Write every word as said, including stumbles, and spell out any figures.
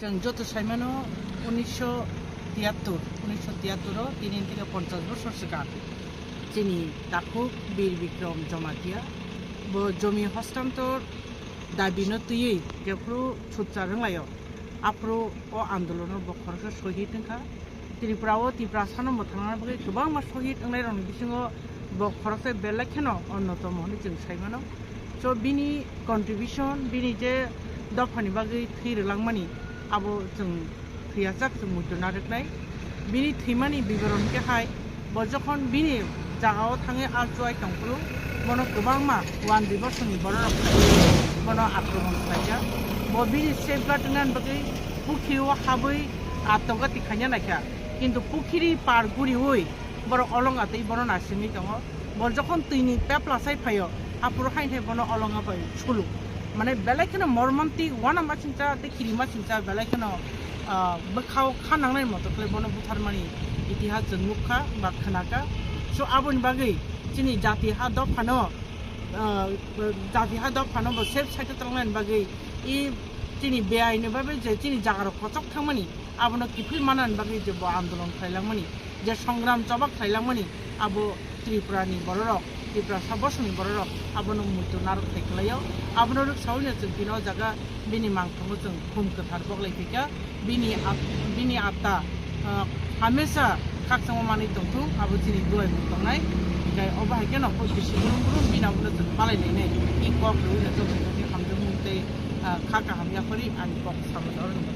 Chwng joto saimano unisho tiyattor, unisho tiyattor o tini theke ponchash bosor swkang chini takhuk Bir Bikrom Jamatia bo jomi hostantor dabi no twiwi jephuru sutchar wnglaio, aphuru o andolono bo khoroksa sohid wngkha. Tripura o Tiprasa no mwthangna bagwi kwbangma sohid wngnai rokni bisingo bo khoroksa belai kheno onnotomo hwnwi chwng saimano. So bini contribution, bini je dophani bagwi thwi rwlangmani, abo chwng thwiyajak, chwng muitu narwknai. Bini thwimani biboron khe hai, bo jokhon bini jagao thangwi achwai tongphuru, bono kwbangma one divorce ni bororok bono akromon khlaijak. Bo bini safeguard wngnani bagwi pukhiri o habwi attoga tikhaina naikha, kintu pukhiri par guriwi borok olonga tei bono naisingwi tongo. Bo jokhon twini pepla sai phaio, aphuru haino bono olonga bai sulu. Mane belai kheno mormantik, uanama singcha tei kirima singcha belai kheno, ah, bwkhao kha nangnai moto khlai bono butharmani itihas chwng nukha ba khnakha. So aboni bagwi chini jati ha dophano, ah, jati ha dophano bo safe side o tonglaini bagwi i chini beaini bagwi je chini jagarok kochok thangmani, abono kiphil manani bagwi je bo andolon khlailangmani, je songram choba khlailangmani, abo Tripura ni bororok, Tiprasa bosongni bororok abono muitu narwk khai khlaio. Abono rwksaui no chwng bini o jaga bini mangthango chwng khum kwthar boklai phaikha. Bini at-, bini atta, ah, hamesa khakchangma manwi tongthung, abo chini duai mung tongnai. Hinkhe obo hai kheno koi bisi brum brum bini abono chwng palai lainai. I kok rwui no joto joto hamjakmung tei, ah, kha kaham yaphari ani kok samani oro no.